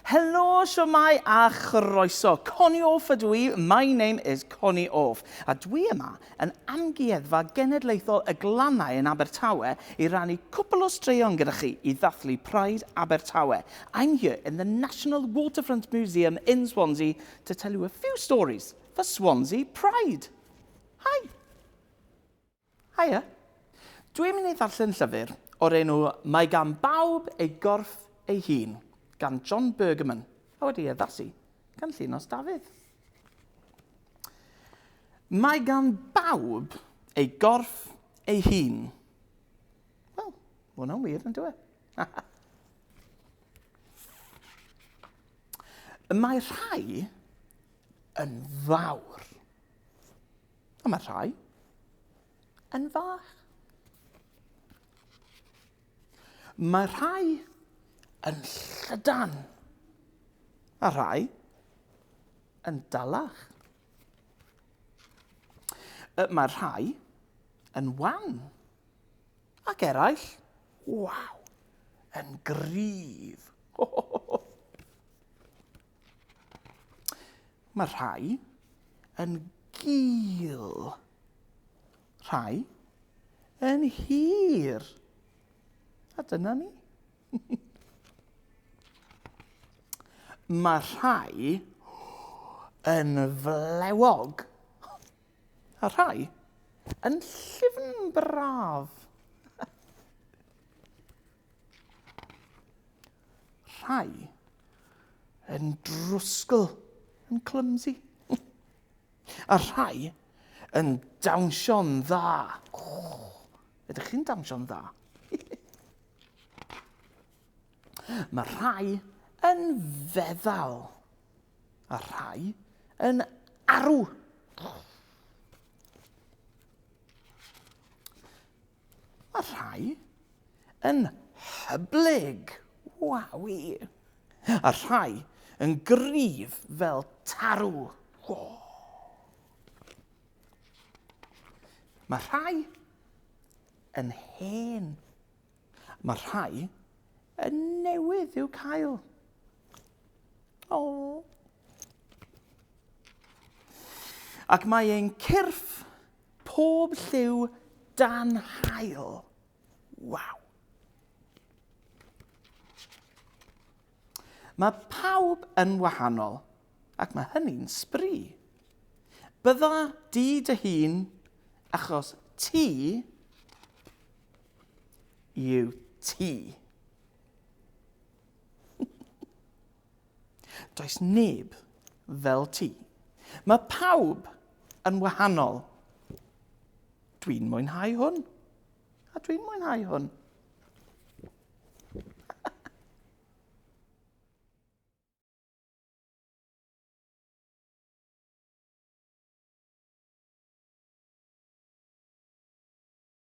Helo, siwmai a chroeso. Connie Orff ydw i, my name is Connie Orff. A dwi yma yn Amgueddfa Genedlaethol y Glannau yn Abertawe i rannu cwpl o straeon gyda chi i ddathlu Pride Abertawe. I'm here in the National Waterfront Museum in Swansea to tell you a few stories for Swansea Pride. Hi! Haia. Dwi'n mynd i ddarllen llyfr o'r enw Mae gan bawb ei gorff ei hun gan John Bergerman a wedi ei addasu gan Llinos Dafydd. Mae gan bawb ei gorff ei hun. Wel, mae hwnna'n wir yn dwi? E? Mae rhai yn fawr. A mae rhai yn fach. Mae rhai yn llydan. A rhai yn dalach. Mae rhai yn wan. Ac eraill, waw, yn gryf. Mae rhai yn gul. Rhai yn hir. A dyna ni. Mae rhai yn flewog. A rhai yn llyfn braf. Rhai yn drwsgl, yn clumsy. A rhai yn dawnsio'n dda. Oh, ydych chi'n dawnsio'n dda? Mae rhai yn feddal, a rhai yn arw. Mae rhai yn hyblyg, wawi, a rhai yn gryf fel tarw. Oh. Mae rhai yn hen. Mae rhai yn newydd i'w cael. Oh. Ac mae ein cyrff Pob lliw dan haul. Waw. Mae pawb yn wahanol, ac mae hynny'n sbri. Bydda di dy hun achos ti yw ti. Does neb fel ti. Mae pawb yn wahanol. Dwi'n mwynhau hwn. A dwi'n mwynhau hwn.